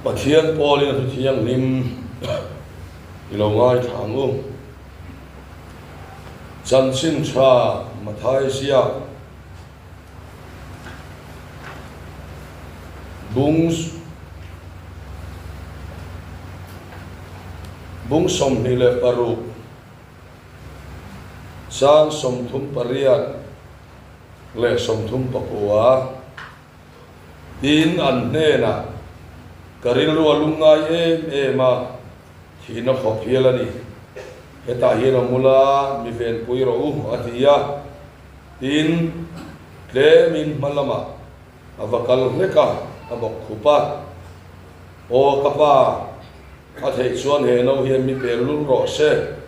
Pathian pawlin a thu thianghlim i lo ngaithla ang u. Chanchin tha Mathai ziak bung bung 26 chang 38 leh 39. Tin, an hnenah, Ka rilru a lungngai em em a, thihna khawp hial a ni. Hetah hian a mul a, mi venpui rawh u, a ti a. Tin, tlemin hma lamah a va kal hlek a, a bawk khup a. Aw ka pa, a theih chuan he no hian mi pel lul rawh se.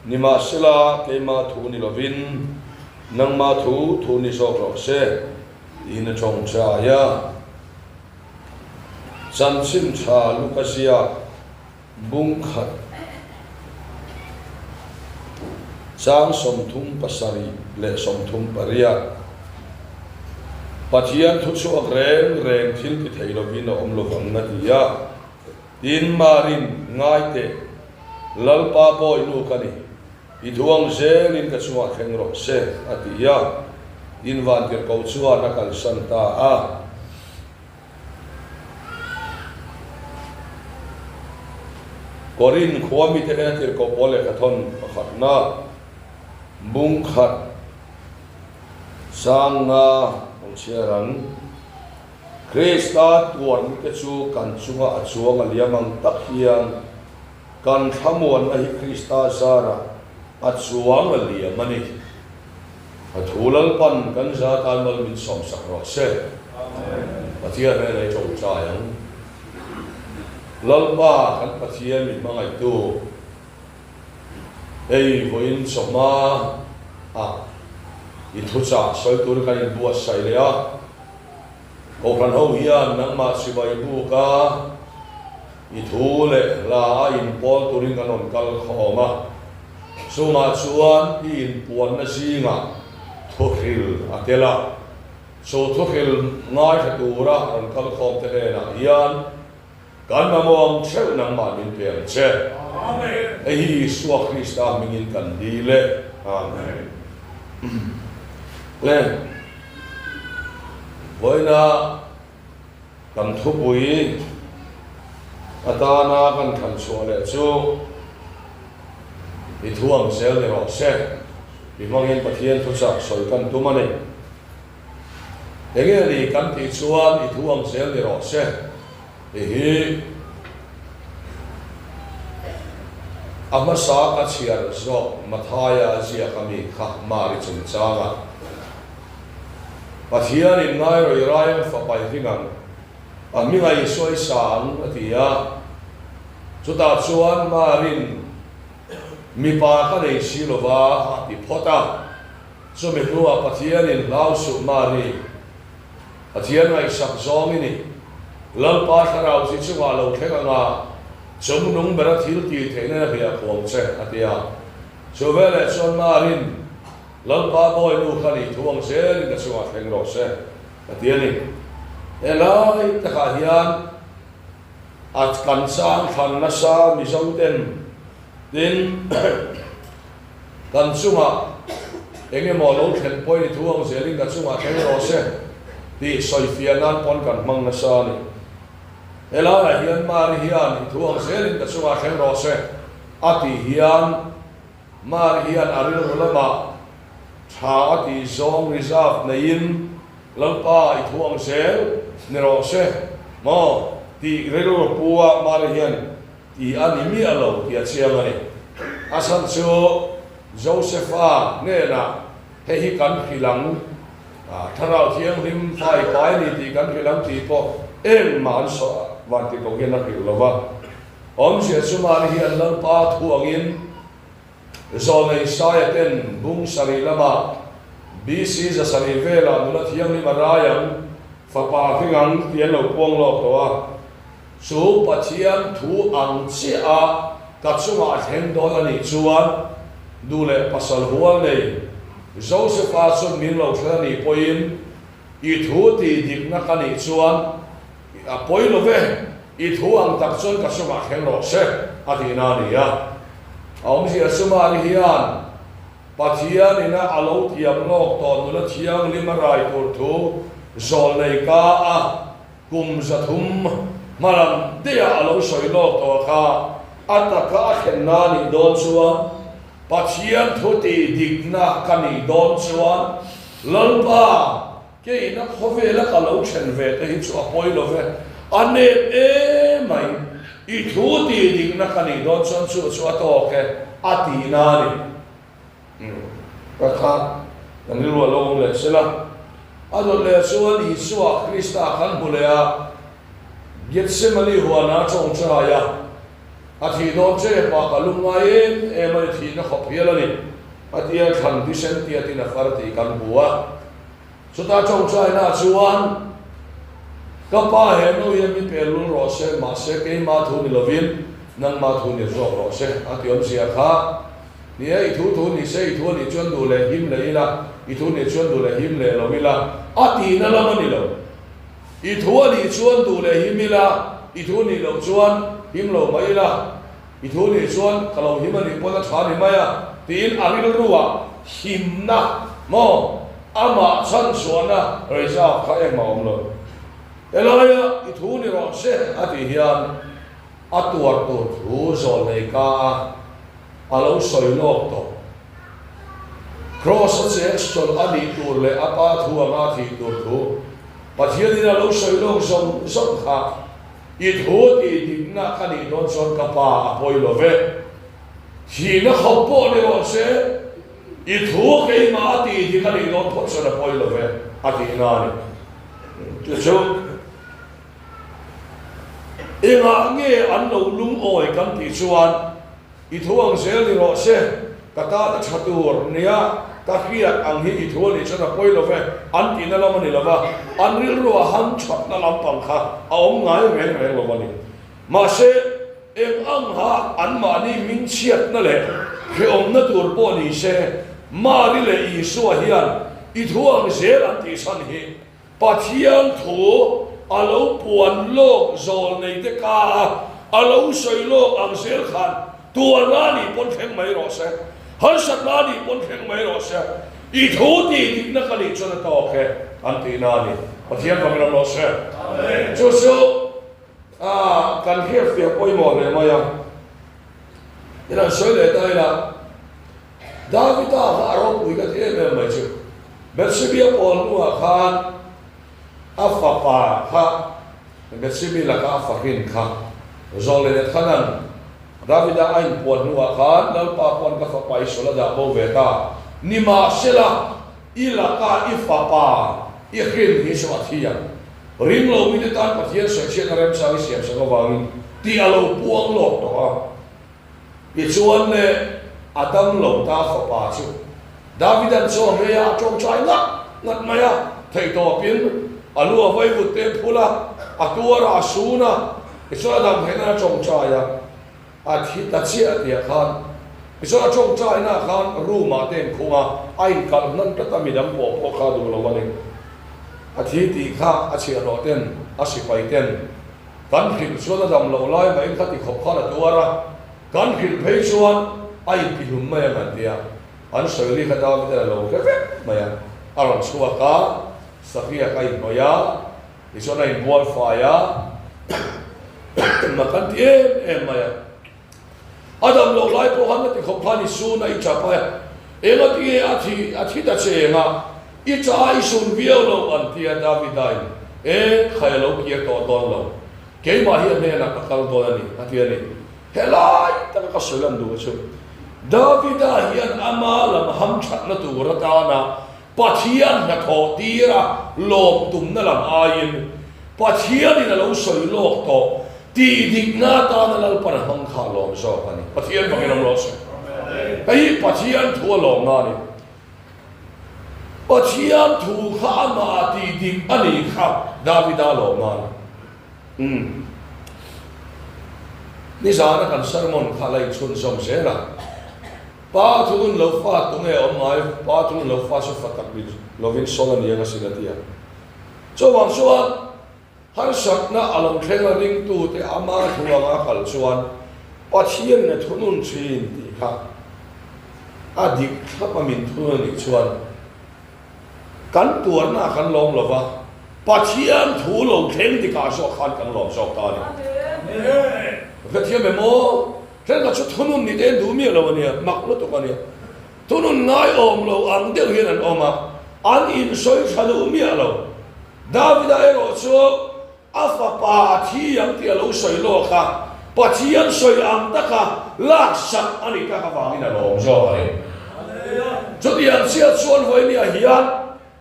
Nimahsela, keimah thu ni lovin, nangmah thu thu ni zawk rawh se. Tiin a tawngtai a. Chanchin tha Luka ziak bung khat chang 37 leh 38 Pathian thuchhuak reng reng thil ti thei lovin a awm lovang a ti a. Tin, Marin, ngai teh, Lalpa bawi nu ka ni. I thuang zelin ka chungah thleng rawh se, a ti a. In vantirhkoh chuan a kalsan ta a. Korin khua mite hnena tirhkoh pawl lehkhathawn pakhatna bung khat sanga lo chhiar ang. Krista tuarnute chu kan chunga a chuang a liam ang tak hian, Kan thlamuanna hi Krista zarah a chuang a liam a ni. A thu Lalpan kan za tan mal min sawmsak rawh se. Pathian hnenah i tawngtai ang. Lalpa kan Pathian min hmangaihtu, hei vawiin chawhma ah i thuchah sawi tur kan inbuatsaih leh a. Kohhran ho hian nangmah sipai buka i thu leh hla a inpawl turin kan rawn kal khawm a, chungah chuan i inpuanna zingah thuhril a tel a, chu thuhril ngaithla tura rawn kal khawm te hnenah hian kan mamawh ang theuh nangmah min pe ang che. Hei hi Isua Krista hmingin kan dil e. Amen. Le, vawiina Kan thupui atana kan thlan chhuah leh chu i thu ang zel ni rawh se tih hmangin Pathian thuchah sawi kan tum a ni. Enge ni kan tih chuan i thu ang zel ni rawh se tih hi a hmasa ka chhiar zawk Mathaia ziak ami kha Mari chungchanga. Pathian in ngai rawi rai ang fapa i hring ang, a hming a Isua i sa ang, a ti a. Chutah chuan Marin, Mipa ka nei si lo va, a ti phawt a. Chumi hnuah Pathian in hlau suh Mari, Pathian ngaihsak zawng i ni. Lalpa thlarau chi chungah lo thleng anga chungnung bera thil tih theihna in a hliah khuang che, a ti a. Chu veleh chuan Marin, Lalpa bawi nu kha nih thu ang zelin ka chungah thleng rawh se, ka ti a ni. He lai takah hian a kan chang thlan nasa Mizo ten tin kan chungah eng emaw lo thlen pawhin i thu ang zelin ka chungah thleng rawh se tih sawifiah nan pawn kan hmang nasa a ni. He laiah hian Mari hian i thu ang zelin ka chungah thleng rawh se a tih hian Mar hian a rilru lamah tha a tih zawng reserve neiin Lalpa i thu ang zel ni rawh se maw tih rilru pu a Mar hian ti a ni miah lo tih a chiang a ni. A chhan chu Josepha hnenah hei hi kan hrilh ang, Thlarau Thianghlim fa i pai a ni tih kan hrilh ang tih pawh engmah an sawi van ti ko hian a hrilh lo va. Awmzia chu mahni hian Lalpa thu angin Zawlnei Saia ten bung sarih lamah BC 700 velah nula thianghlim a rai ang, fapa hring ang tih an lo puang lawk tawh a. Chu Pathian thu ang chiah a ka chungah a thleng dawn a nih chuan duh leh pasal hual nei Josepha chuan min lo thlen a nih pawhin i thu tih dikna ka nih chuan a pawi lo ve. I thu ang tak chuan ka chungah thleng rawh se, a tihna a ni a. A awmzia chu Mari hian Pathian ina a lo tiam lawk tawh nula thianghlim a rai tur thu zawlnei ka a kum 300 hmalam daih a lo sawi lawk tawh kha a taka a thlenna a nih dawn chuan Pathian thu tih dikna ka nih dawn chuan Lalpa Kei na khawvela ka lo then ve te hi chu a pawi lo ve, a nep emai, i thu tih dikna ka nih dawn chuan chu chu a tawk e, a tihna a ni. Umm, ka kha kan rilru a lo awm leh sela, a dawt leh chuan Isua Krista kan hmu leh a, Gethsemane huana tawngtai a, a thih dawn che pah ka lung ngai em em a ni, thihna khawp hial a ni, a tia thlan thisen tiatin a far tih kan hmu a. Chutah tawngtaina chuan, Ka pa he no hian mi pel lul rawh se, mahse keimah thu ni lovin nangmah thu ni zawk rawh se, a ti awmzia kha. Ni e, i thu thu ni se, i thu a nih chuan duh leh him leh ila, i thu nih chuan duh leh him leh lo ila, a tihna lam a ni lo. I thu a nih chuan duh leh him ila, i thu nih loh chuan him lo mai ila, i thu nih chuan ka lo him a nih pawn a tha ni mai a, tiin a rilruah himna maw amah chhanchhuahna reserve kha engmah a awm lo. Helaia i thu ni rawh se a tih hian a tuar tur thu zawl nei ka a, a lo sawi lawk tawh. Kraws a cheng chawlh a nih tur leh a pa thu anga a thih tur thu Pathianin a lo sawi lawk zawng zawng kha i thu tih dikna ka nih dawn chuan ka pa a pawi lo ve. Thihna khawp pawh ni rawh se, i thu keimah a tih dik a nih dawn phawt chuan a pawi lo ve a tihna a ni. Chu chu engah nge an lo lungawi kan tih chuan, I thu ang zel ni rawh se, ka tan a tha tur nia ka hriat ang hi i thu a nih chuan a pawi lo ve, an tihna lam a ni lo va, an rilru a ham thatna lampang kha a awm ngai reng reng lo a ni. Mahse, eng ang ha anmahni hmingchhiatna leh hrehawmna tur pawh ni se, Mari leh Isua hian i thu ang zel an tih chhan hi Pathian thu a lo puan lawk zawl nei te ka a, a lo sawi lawk ang zel khan tuarna nih pawn thleng mai rawh se, harsatna nih pawn thleng mai rawh se, i thu tih dikna ka nih chuan a tawk e an tihna a ni. Pathian fang ram rawh se. Chu chu kan hriatfiah pawimawh hle mai a, in han sawi leh ta ila. Davida kha a ropui ka ti em em mai chu. Bethsebia pawl hnuah khan a fapa kha Bethsebi laka a fahrin kha zawh leh leh khanan Davida a inpuan hnuah khan Lalpa pawn ka fapa i sawl a dah bo ve ta. Nimahsela i laka i fapa i hrin hi chu a thi ang. Ring lo mite tan Pathian sawichhiatna remchang i siamsak avangin tih a lo puang lawk tawh a. Tichuan le, a dam lo ta fapa chu Davida'n chaw hmei a, a tawngtai ngat ngat mai a, theihtawpin a lu a vawi vut te phul a, a tuar a, a sun a, tichuan a dam theih nan a tawngtai a, a thi ta chiah tihah khan, tichuan a tawngtainaah khan room ah te inkhung a, a inkalh hnan tlat a, midang pawh pawh kha a duh lo a ni. A thi tih kha a chhiahhlawh ten, a sipai ten Kan hrilh chuan a dam loh lai maiin kha ti khawp khan a tuar a, kan hrilh phei chuan a intihlum mai ang an ti a, an sawi ri kha David-an a lo hre vek mai a, a rawn chhuak a, Sahriak a inhnawih a, tichuan a inbual fai a, mak an ti em em mai a. A dam loh lai pawh khan ka ti khawp khan i sun a i chap a, eng a ti nge a thi a thi ta cheng a, i cha a i sun viau lo an ti a Davidain e khai a lo kir tawh dawn lo, keimah hi a hnenah ka kal dawn a ni a ti a ni. Helai taka ka sawi lan duh chu Davida hian ama lam hamthatna tur atana Pathian hnathawh tira lawm tumna lam aiin Pathianin a lo sawi lawk tawh tih dikna atana Lalpan a hmang kha a lawm zawk a ni. Pathian vangin awm rawh se. Hei hi Pathian thu a lawmna a ni. Pathian thu kha amah tih dik a nih kha Davida lawmna a ni. Umm. Nizana kan sermon kha la inchhunzawm zel a. Pa thu hun lo fa tunge awm ngai, pa thu hun lo fa chu fa tak ni lovin sawl a ni ang asin a ti a. Chuvang chuan. Harsatna a lo thleng a ringtute ama thu anga kal chuan Pathianin a thunun thin tih kha a dik thlap a min thunun a nih chuan kan tuarna ah kan lawm lo va, Pathian thu lo thleng dikah zawk khan kan lawm zawk ta a ni. Ka hrethiam em aw? Thenkhat chu thunun ni te an duh miah lo a nia, mak lutuk a nia. Thunun ngaiawm lo ang deuh hian an awm a, an insawi tha duh miah lo. Davida erawh chu a fapa a thi ang tih a lo sawi lawk a, Pathian sawi ang taka laksak a nih tak avangin a lawm zawk a ni. Chutiang chiah chuan vawinia hian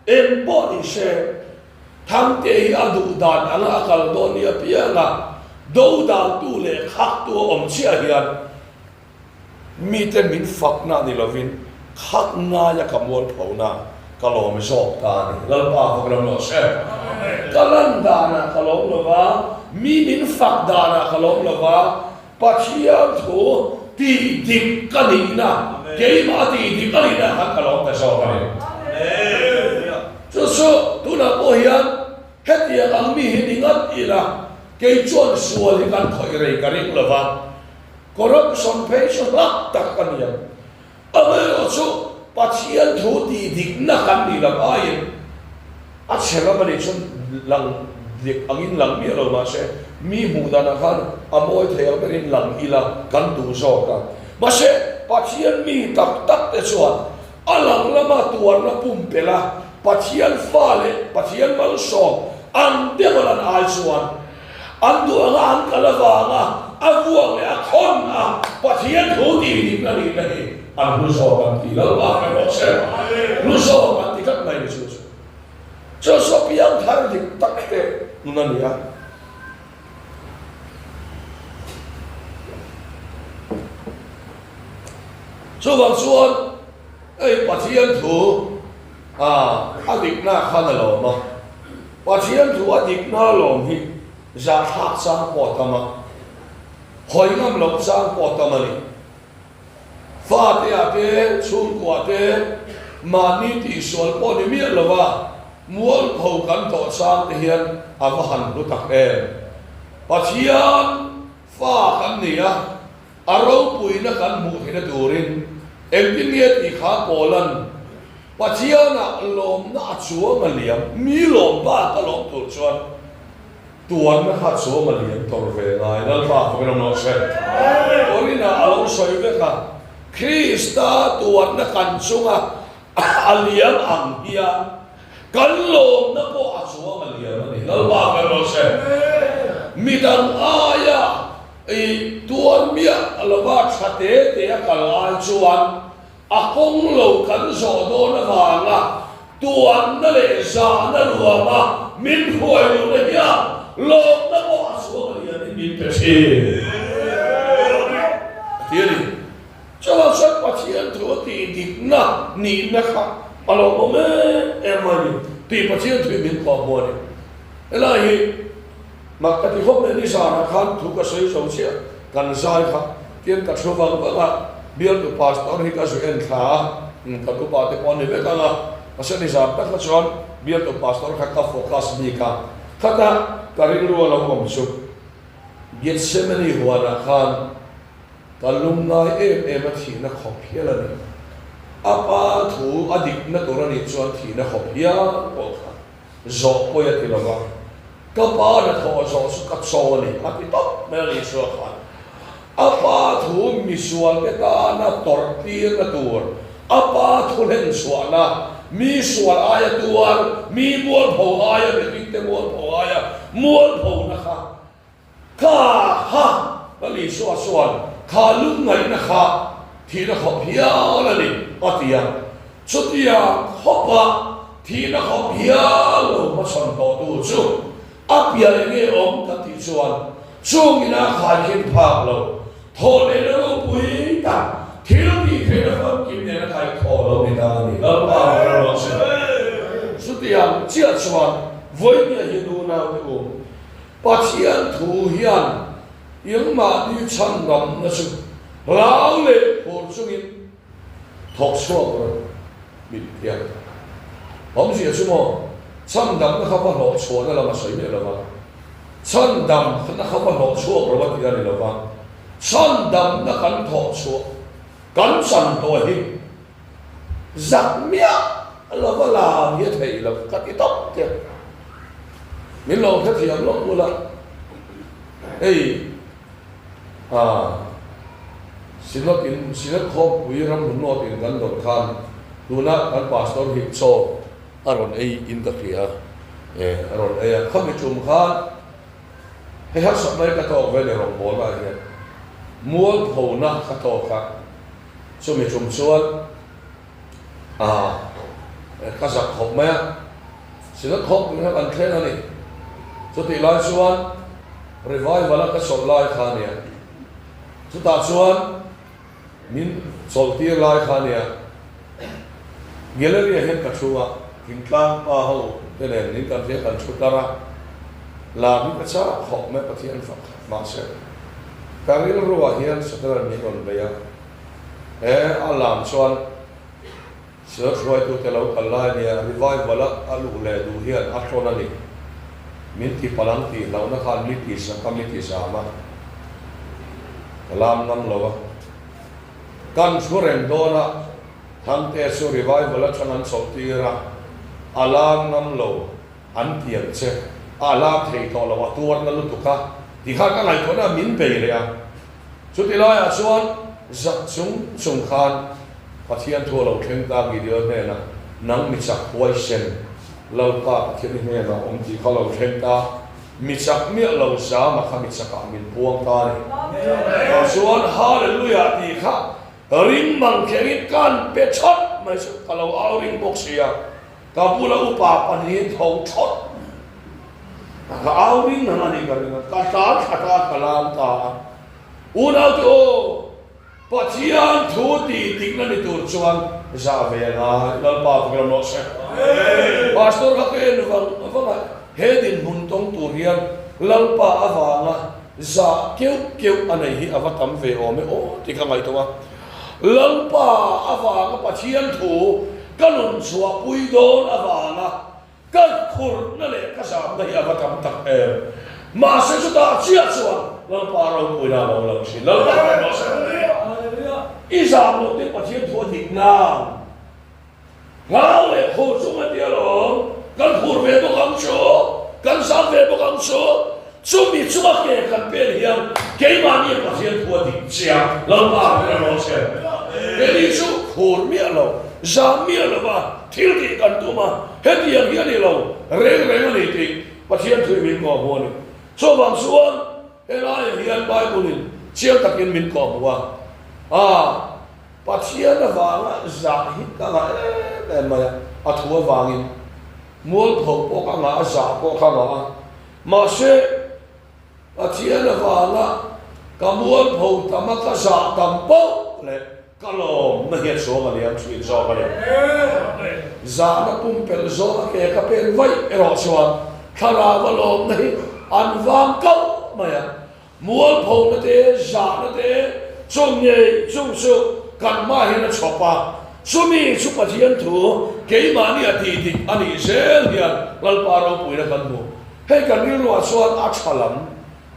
eng pawh ni se, Thangte hi a duh dan anga a kal dawn ni apianga dodaltu leh khaktu a awm chiah hian, Mite min fakna ni lovin khak ngaia ka mualphona ka lawm zawk ta a ni. Lalpa fak ram rawh se. Ka lan danah ka lawm lo va, mi min fak danah ka lawm lo va, Pathian thu tih dik ka nihna, keimah tih dik a nihna khan ka lawm ta zawk a ni. Chu chu tunah pawh hian hetiang ang mi hi ni ngat ila, kei chuan sual hi kan khawih rei ka ring lo va, Corruption phei chu hlak tak a ni ang. Amaherawh chu Pathian thu tih dikna kan nih lam aiin a chhe ram a nih chuan lang dik angin lang miah lo mahse mi hmuh danah khan a mawi thei ang berin lang ila kan duh zawk a. Mahse Pathian mi tak tak te chuan a lang lama tuarna pumpelh a Pathian fa leh Pathian malsawm ang deuh a lan ai chuan An duh anga an kal avanga a vuak leh a khawn a Pathian thu tih dikna nihna hi an hlu zawk an ti. Lalpa hre rawh se. Hlu zawk an ti tlat mai ni chu chu. Chu chu piangthar dik tak te nun a ni a. Chuvang chuan hei Pathian thu a dikna khan a lawm a. Pathian thu a dikna lawm hi zahthlak chang pawh a tam a, hawi ngam loh chang pawh a tam a ni. Fate-ah te, chhungkuah te, mahni tihsual pawh ni miah lova mualpho kan tawh chang te hian a va han hlu tak em. Pathian fa kan ni a, A ropuina kan hmuh theihna turin engtin nge tih kha Paula'n Pathianah lawmna a chuang a liam, mi lawm bak a lawm tur chuan tuanna kha chuang a liam tawrh ve ngai. Lalpa fak ram rawh se. Korinah a lo sawi vek a, Krista tuanna kan chunga a liam ang hian kan lawmna pawh a chuang a liam a ni. Lalpa fak ram rawh se. Midang aia I tuar miah lova tha te te a kal ai chuan a kawng lo kan zawh dawn avanga tuanna leh zahna ruama min hruai luhna hian lawmna pawh a chhuak lianin min pe thin a ti a ni. Chuvang chuan Pathian thu a tih dikna nihna kha a lawmawm em em mai a ni tih Pathian thu hi min kawhhmuh a ni. Helai hi. Mak ka ti khawp mai, nizanah khan thu ka sawi zo chiah, kan zai kha tian ka thu vang vang a, bialtu pastor hi ka zu en thla a, ka tupa te pawh a ni vek ang a, mahse nizan tak kha chuan bialtu pastor kha ka focus bik a, khata ka rilru a lo awm chu Gethsemane huanah khan ka lungngai em em a thihna khawp hial a ni, a pa thu a dikna tur a nih chuan thihna khawp hial pawh kha. Zawh pawi a ti lo va, Ka pa hnathawh zawh chu ka chaw a ni, a ti tawp mai a ni Isua khan. A pa thu misualte tana tawrh tirna tur, a pa thu hlen chhuahna, mi sual aia tuar, mi mualpho aia mihringte mualpho aia mualphona kha Kha kha Lal Isua chuan kha lungngaihna kha thihna khawp hial a ni a ti a. Chutia khawpa thihna khawp hial lo hmachhawn tawhtu chu a pian eng nge awm kan tih chuan chung ina khaikhin phak lo thawh lehna ropui tak thil tih theihna famkim nena kaihthawh lo ni ta a ni. Lalpa ram rawh se. Chutiang chiah chuan vawinia hi nunaute u Pathian thu hian engmahni chhandamna chu hlau leh phur chungin thawk chhuak rawh mit hian. Awmzia chu maw, chhandamna kha va hlawh chhuahna lam a sawi miah lo va. Chhandamna kha va hlawh chhuak lo a tih a ni lo va, chhandamna kan thawh chhuah kan chan tawh hi zak miah lova lam hi a theih loh ka ti tawp che. Min lo hrethiam lawk bula hei ah Synod in Synod khawmpui ramhmun nawt in kan dawn khan tuna kan Pastor hi chaw a rawn ei in ka hria e a rawn ei a khami tum khan hei harsat mai ka tawk ve ni rawngbawlna ah hian mualphona ka tawk a chumi tum chuan ah ka zak khawp mai a sinat khawp tih kha kan thleng a ni chutih lai chuan revival a ka chawlh lai kha a nia chutah chuan Min chawlhtir lai kha nia, Gallery ah hian ka thu a, thingtlang pa ho te nen min kan hria kan thu tar a, lam hi ka chak khawp mai Pathian fak mahse ka rilru ah hian Satan min rawn bei a, he a lam chuan Church hruaitute lo kal lai nia revival a a luh leh duh hian a tlawn a ni. Min ti palh ang tih hlauhna khan mi ti zak a, mi ti zam a. Ka lam ngam lo a. Kan thu reng dawn a, Thangte chu revival atang an chawlh tir a, a lam ngam lo an ti ang che. A lam thei tawh lo, a tuarna lutuk a ti khan ka ngaihtuahna a min bei leh a. Chuti laiah chuan zak chung chung khan Pathian thu a lo thleng ta Gideon hnenah, Nang mi chak huaisen, Lalpa Pathian i hnenah awm tih kha lo thleng ta, mi chak miah lo zama kha mi chakah min puang ta a ni. Chuan Hallelujah tih kha ring mang khengin kan pe thawt mai chu ka lo au ring bawk si a, ka bula upa pahnihin tho thawt ka au ring ang a nih ka ring a, ka tlan thla ta ka lam ta a, Unaute aw! Pathian thu tih dikna ni tur chuan zah ve a ngai, Lalpa ka ram rawh se. Pastor kha ka en vang vang a, he dinhmun tawng tur hian Lalpa avanga zah keuh keuh a nei hi a va tam ve awm e aw tih ka ngaihtuah a. Lalpa avanga Pathian thu ka nun chhuahpui dawn avanga Ka khurna leh ka zamna hi a va tam tak em! Mahse chutah chiah chuan Lalpa ropuina a lo lang thin. Lalpa ram rawh se. I zam loh te Pathian thu a dik nan hlau leh khur chung a ti alawm. Kan khur ve bawk ang chu, kan zam ve bawk ang chu. Chumi chunga ke kan pen hian keimahni Pathian thu a dik chiang. Lalpa ram rawh se. Keini chu khur miah lo, zam miah lova thil tih kan tum a, hetiang hi a ni lo, reng reng a ni tih Pathian thu min kawh hmu a ni. Chuvang chuan helaiah hian Bible in chiang takin min kawh hmu a, ah Pathian avanga zah hi ka ngah em em mai a, a thu avangin mualpho pawh ka ngah a, zah pawh ka ngah a, Mahse, Pathian avanga ka mualpho tam a, ka zah tam poh leh ka lawmna hi a chuang a liam thin zawk a ni. Zahna pumpelh zawng a ke ka pen vaih erawh chuan thlarau a lawmna hi an vang kauh mai a. Mualphona te, zahna te, chung ngei chung chu kan hma hian a chhawp a, chumi chu Pathian thu keimahni a tih dik a nih zel hian Lalpa ropuina kan hmu. Hei kan rilruah chuan a tha lam,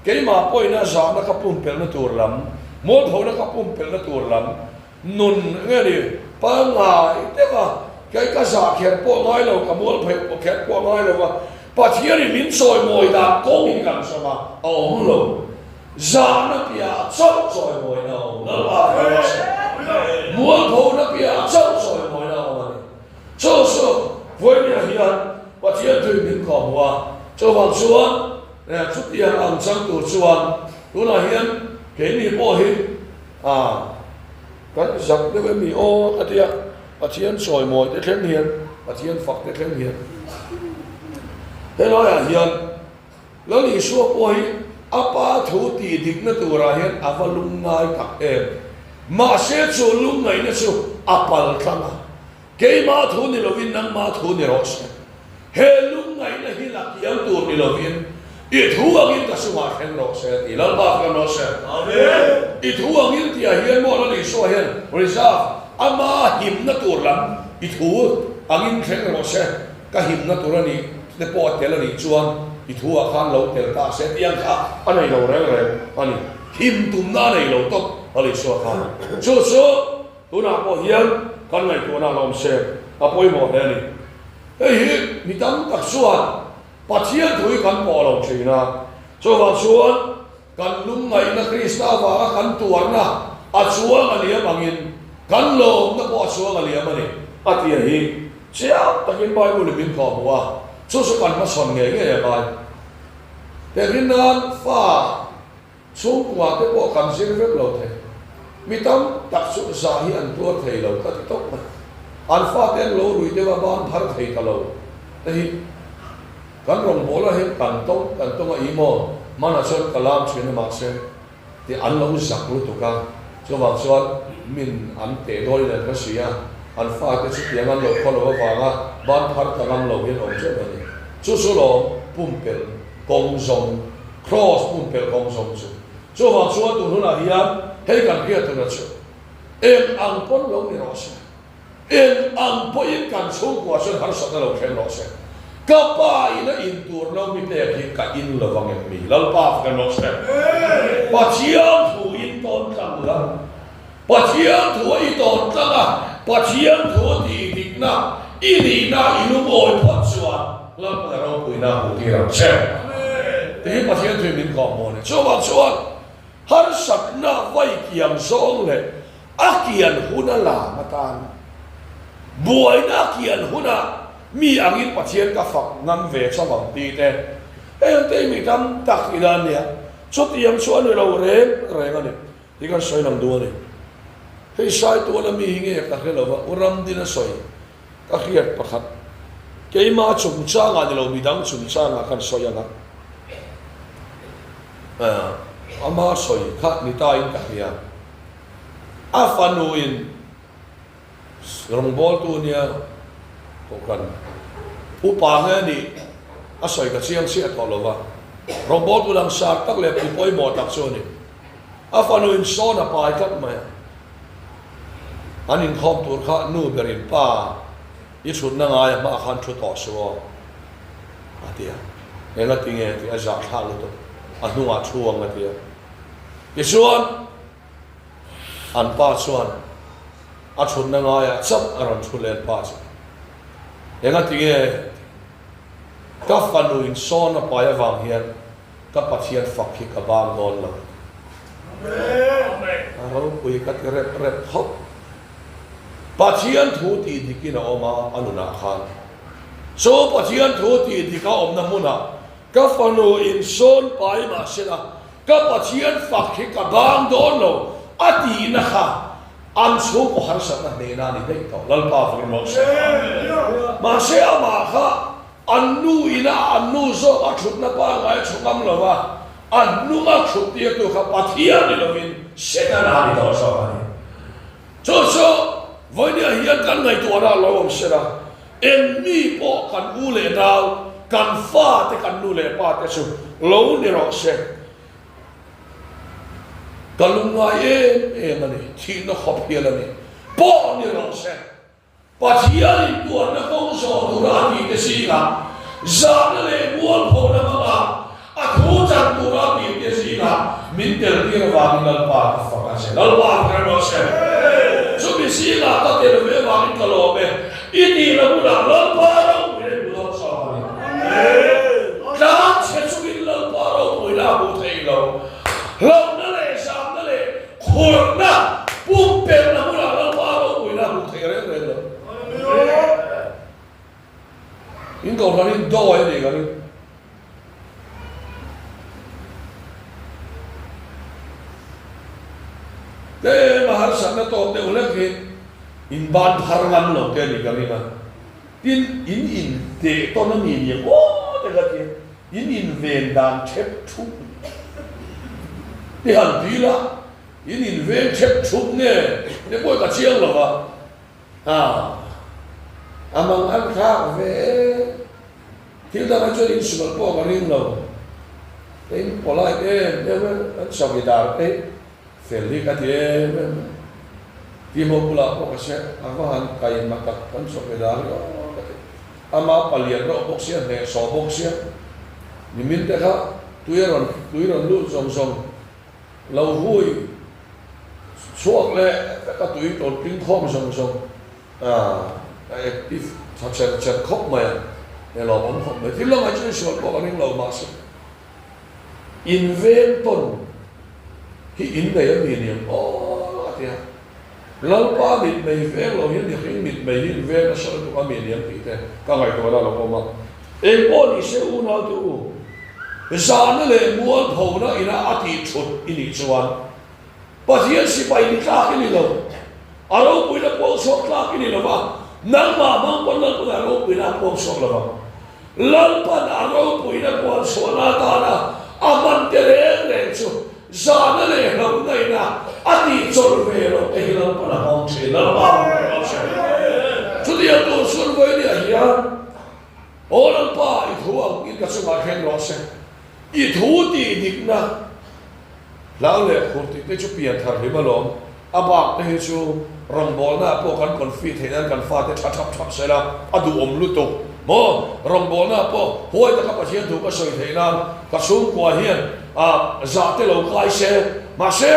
keimah pawhina zahna ka pumpelhna tur lam, mualphona ka pumpelhna tur lam, nun nge ni pangngai deuh a, kei ka zah kher pawh ngai lo, ka mualphei kher pawh ngai lo va, Pathianin min chawimawi dan kawng hi kan hram a, a awm lo. Zahna piahah chauh chawimawina a awm Lalpa ka ram a hre. Mualphona piahah chauh chawimawina a awm a ni. Chu chu vawinia hian Pathian tui min kawhhmuh a, chuvang chuan chutiang ang chang tur chuan tunah hian keini pawh hi a Kan zak deuh em ni aw ka ti a, Pathian chawimawi te thleng hian, Pathian fak te thleng hian helaiah hian Lal Isua pawh hi a pa thu tih dikna turah hian a va lungngai tak em. Mahse chu lungngaihna chu a pal tlang a, Keimah thu ni lovin nangmah thu ni rawh se. He lungngaihna hi la kiang tur ni lovin i thu angin ka chungah thleng rawh se ti Lalpa ka rawh se. I thu angin tihah hian maw Lal Isua hian reserve ama himna tur lam i thu angin thleng rawh se ka himna tur a nih te pawh a tel a nih chuan. i thu ah khan lo tel ta se tih ang kha a nei lo reng reng a ni. Him tumna a nei lo tawp a ni Isua khan. Chu chu tunah pawh hian kan ngaihtuahna a la awm se a pawimawh hle a ni. Hei hi mi tam tak chuan Pathian thu hi kan pawh lo thin a, chuvang chuan Kan lungngaihna Krista avanga kan tuarna a chuang a liam angin kan lawmna pawh a chuang a liam a ni, a ti a hi. Chiang takin Bible-in min thawh hmuh a, chu chu kan hmachhawn ngei ngei a ngai. Tehrin nan fa chhungkua te pawh kan zir vek lo thei. Mi tam tak chu zah hi an tuar thei lo ka ti tawp mai. An fate an lo rui deuh a ban phar thei ta lo te hi. Kan rawngbawlah hian kan tawng kan tawng a i maw? Hmanah chuan ka lam thin a mahse tih an lo zak lutuk a, chuvang chuan min an teh dawn in an hre si a, an fate chu tiang an lo khaw lo avanga ban phar ta ngam lo hian awm teuh a ni. Chu chu lawm pumpelh kawng zawng, Kraws pumpelh kawng zawng chu. Chuvang chuan tun hunah hian hei kan hriat tura chu eng ang pawn lo ni rawh se. Eng ang pawhin kan chhungkua chuan harsatna lo thleng rawh se. Ka pa in a in tur lo mi pek hi ka in lo vang em mi? Lalpa fak rawh se. Pathian thu in tawn tlang la. Pathian thu a i tawn tlang a, Pathian thu a tih dikna i nihna i lungawi phawt chuan Lalpan a ropuina a hmuh tir ang che. Tih hi Pathian thu in min kawh maw ni. Chuvang chuan harsatna vai kiang zawng leh A kian huna lam atan buaina a kian huna mi angin Pathian ka fak ngam ve chauh ang ti te heng te hi mi tam tak ila ania chutiang chu a ni lo reng reng a ni tih kan sawi lang duh a ni. Hei Saituala mi hi nge ka hre lo va, U Ramdina sawi ka hriat pakhat keima chungchangah ni lo midang chungchangah kan sawi ang a, ama sawi kha ni ta in ka hria. A fanuin rawngbawltu nia kohhran upa nge a nih a sawi ka chiang chiah tawh lo va, rawngbawltu langsar tak leh mi pawimawh tak chu a ni. A fanuin sawn a pai tlat mai a, an inkhawm tur kha nu berin pa i chhutna ngai a hmaah khan thu tawh suh aw a ti a, engati nge tih a zahthlak lutuk, a hnungah thu ang a ti a. Tichuan, an pa chuan a thutna ngaiah chauh a rawn thu let pa chu, Engati nge ka fanu in sawn a pai avang hian ka Pathian fak hi ka bang dawn lo? A ropui ka ti rep rep khawp. Pathian thu tih dikin a awm a, a nunah khan. Chu Pathian thu tih dik a awmna hmunah ka fanu in sawn pai mahsela Ka Pathian fak hi ka bang dawn lo a tihna kha an chhungkaw harsatna hnehna a ni daih tawh. Lalpa vur rawh se. Mahse amah kha an nu ina an nu zawk a thutna pangngai a thu ngam lo va, a hnunga thut tirtu kha Pathian ni lovin Setana a ni tawh zawk a ni. Chu chu vawinia hian kan ngaihtuahna a lo awm sela, eng mi pawh kan u leh nau, kan fate, kan nu leh pa te chu lo ni rawh se. Ka lungngai em em a ni, thihna khawp hial a ni, pawh ni rawh se. Pathian in tuarna kawng zawh tura a tih te zingah, zahna leh mualphona hmanga a thu chan tura a tih te zingah min tel tir avangin Lalpa ka fak a che. Lalpa ka rem rawh se. Chumi zingah ka tel ve avangin ka lawm e. I tihna hunah Lalpa ropuina i hmu dawn zawk a ni. Tlang chhe chungin Lalpa ropuina a hmuh theih lo. Hlauhna leh zamna leh Khurna pumpelhna hmunah Lalpa ropuina a hmuh theih reng reng lo. In kohhran hi dawi a nih ka ring. Tlem a harsatna tawk deuh hlek hi in ban phar ngam lo te a nih ka ring a. Tin, in in teh tawn a ni niang aw te ka ti a. In inven dan thep thup i han ti la, in inveng thep thup nge te pawh ka chiang lo va, ha a mang an thlak ve e, thil dangah chuan insual pawh ka ring lo, ka in polite em em a, kan chawkidar te hi fel hi ka ti em em a, tihmawh bulah pawh ka hria, a va han kaima tak kan chawkidar hi aw ka ti. Ama palian reuh bawk sia, hnehsawh bawk sia. Nimin te kha tui a rawn tui rawn lut zawng zawng lo hui chhuak leh vek a tui rawn tling khawm zawng zawng a active tha cher cher khawp mai a, he lawmawm khawp mai. Thil lamah chuan sual pawh ka ring lo mahse in veng tawn hi in nei a mi niang aw a ti a. Lalpa mit mei veng lo hian mihring mit mei hi in veng nasa lutuk a mi niang tih te ka ngaihtuahna a lo awm a. Eng pawh ni se unau te u, zahna leh mualphona ina a tih thut i nih chuan Pathian sipai ni tlak i ni lo, a ropuina puang chhuak tlak i ni lo va, nangmah hmang pawn Lalpan a ropuina a puang chhuak lo vang. Lalpan a ropuina puan chhuahna atana a hman te reng reng chu zahna leh hlauhna ina a tih chawlh ve loh te hi Lalpan a hmang thin. Lalpa ropui rawh se. Chutiang tur chuan vawinia hian, Aw Lalpa, i thu ang in ka chungah thleng rawh se. I thu tih dikna hlau leh khur tih te chu pian thar hlim alawm. A bak te hi chu rawngbawlna ah pawh kan confi theih nan kan fate tha thap thap sel a, a duhawm lutuk maw? Rawngbawlna ah pawh huai taka Pathian thu ka sawi theih nan ka chhungkua hian ah zah te lo kai se, mahse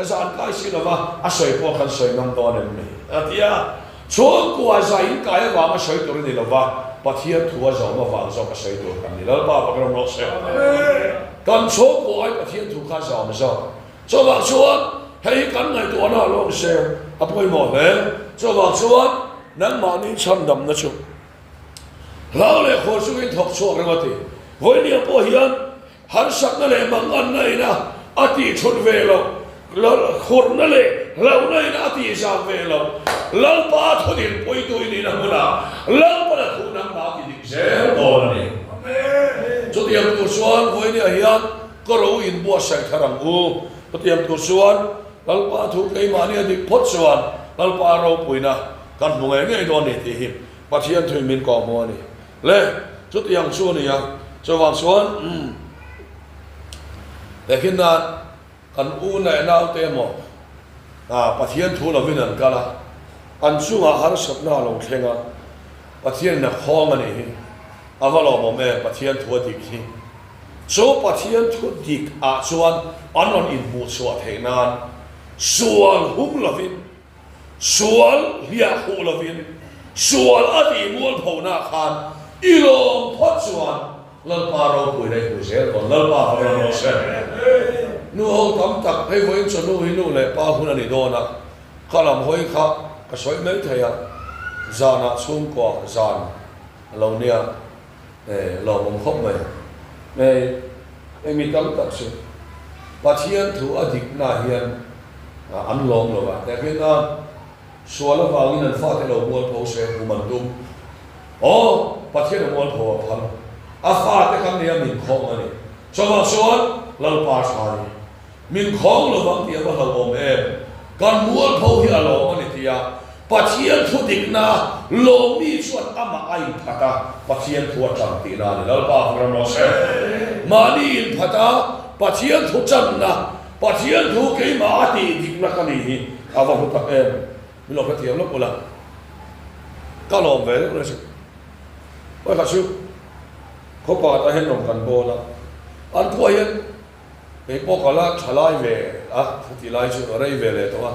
zah an kai si lova a sawi pawh kan sawi ngam dawn em ni? A ti a. Chhungkua zah in kai avanga sawi tur a ni lova, Pathian thu a zawm avang zawk a sawi tur kan ni. Lalpa pakhat awm rawh se. Kan chhungkua ai Pathian thu kha zawm zawk. Chuvang chuan hei hi kan ngaihtuahna a lawm se a pawimawh hle. Chuvang chuan nangmahni chhandamna chu hlau leh khawl chungin thawk chhuak reng a ti. Vawinia pawh hian harsatna leh manganna ina a tih thut ve loh, khurna leh hlauhna ina a tih zam ve loh, Lalpa thudin puitu i nihna hmunah Lalpana thu nangmah ti dik zel dawn a ni. Chutiang tur chuan vawinia hian Ka ro in buatsaih thar ang u. Chutiang tur chuan Lalpa thu keimahni a dik phawt chuan Lalpa ropuina kan hmu ngei ngei dawn a ni tih hi Pathian thuin min kawhhmuh a ni. Le, chutiang chu a ni a, chuvang chuan umm tehkhin nan kan u leh naute emaw Pathian thu lovin an kal a, an chungah harsatna a lo thleng a, Pathianin a khawng a nih hi a va lawmawm em Pathian thu a dik hi. Chu Pathian thu dik ah chuan an rawn inhmuh chhuah theih nan sual hum lovin, sual hliah huh lovin, sual a tih mualpho nah khan i lawm phawt chuan Lalpa ropuina i hmu zel dawn. Lalpa fak ram rawh se. Nu ho tam tak hei vawiin chaw nu hi nu leh pa hun a ni dawn a, ka lam hawi kha ka sawi mai thei a, zanah chhungkua zan a lo nia. E, lawmawm khawp mai. E, eng mi tam tak chu Pathian thu a dikna hian an lawm lo a, tehkhin a sual avangin an fate lo mualpho se hum an tum. Aw, Pathian a mualpho a phal. A fate kan nia min khawng a ni. Chuvang chuan Lalpa tha a ni. Min khawng lo vang tih a va hlauhawm em? Kan mualpho hi a lawm a ni tia Pathian thu dikna lawmmi chuan amah a inphat a, Pathian thu a ṭan tihna a ni. Lalpa ka ram rawh se. Mahni inphat a, Pathian thu ṭanna, Pathian thu keimah a tih dikna ka nih hi a va hlu tak em? Min lo hrethiam lawk ula, ka lawm ve deuh reng a. Pakhat chu khawpa tah hian rawn kan bawl a, an khuaah hian Kei pawh ka la tha lai ve a, chuti lai chu a rei ve leh tawh a,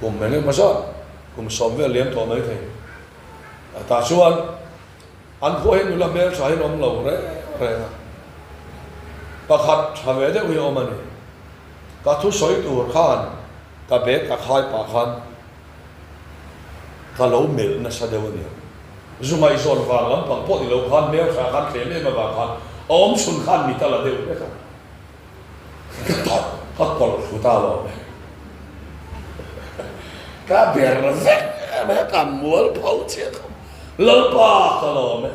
kum eng emaw zat, kum sawm vel liam tawh mai thei. Tah chuan an khua hi nula hmel tha hian awm lo reng reng a, pakhat tha ve deuh hi a awm a ni. Ka thusawi tur khan ka bag ka khai pah khan Ka lo melh nasa deuh a nia. Zu ngaihzawn vang lampang pawh ni lo khan hmeltha khan tlem em avang khan a awm chhun khan mit a la deuh vek a. Ka tawp ka kawlh thlu ta lo mai. Ka ber vek em a, ka mual pho chiah khawp. Lalpa ka lawm e.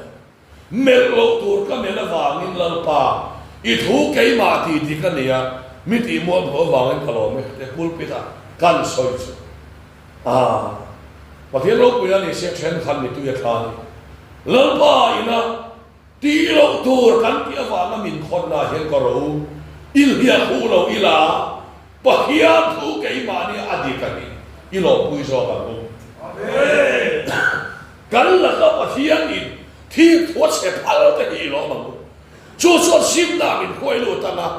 Melh loh tur ka melh avangin Lalpa, i thu keimah tih dik a nia, mi tih mualpho avangin ka lawm e, te pulpit ah kan sawi chu. Aaa, Pathian ropui a ni sia thenkhat mi tui a thla a ni. Lalpa ina tih loh tur kan tih avanga min khawnna ah hian ka ro i hliah khuh lo ila, Pathian thu keimah nia a dik a ni, i lawmpui zawk ang u. Amen. Kan laka Pathianin thil thu a chhe phal te hi i lawm ang u. Chu chuan simna min huai lut ang a,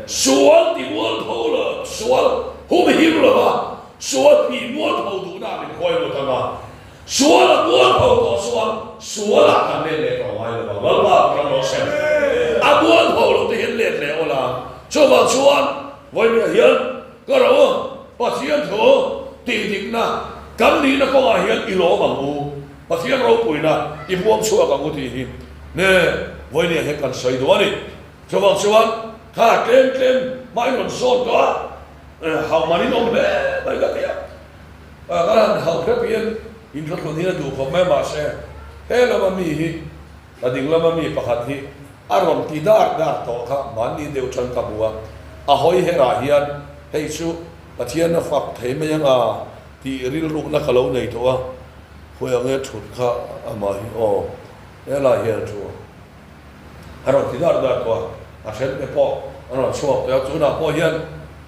sual ti mualpho lo, sual humhim lo va, sual phih mualpho duhna min huai lut ang a, sual a mualpho tawh chuan sualah kan let leh tawh ngai lo vang. Lalpa ka ram rawh se. A mualpho lo te hian let leh awl a, chuvang chuan vawiin hian ka ro Pathian thu tihdikna kan nihna kawngah hian i lawm ang u. Pathian ropuina i huam chhuak ang u tih hi ne vawinia hian kan sawi duh a ni. Chuvang chuan kha tlem tlem hma i rawn zawn tawh a, hauh man in awm hle mai ka ti a. Kan han hauh hrep hian inthlahrun hi a duh khawp mai mahse he lama mi hi ka ding lama mi pakhat hi a rawn ti dar dar tawh kha mahni deuh tan ka hmu a, a hawi herah hian hei chu Pathian a fak thei mai ang a tih rilrukna ka lo nei tawh a. Khawi ang e thut kha amah hi aw helai hian a thu a, a rawn ti dar dar tawh a, a then te pawh an rawn chhuak tawh a, tunah pawh hian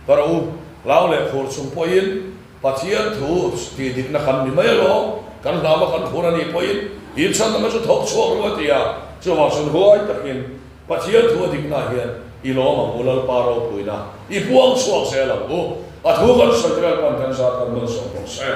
ka ro u hlau leh khur chung pawhin Pathian thu tih dikna kan ni mai alawm, kan hlau a kan khur a nih pawhin inchhan lam chu thawk chhuak ru a ti a, chuvang chuan huai takin Pathian thu a dikna hian i lawm ang u Lalpa ropuina i puang chhuak zel ang u, a thu kan sawi te Lalpan kan zat kan malsawm bawk se.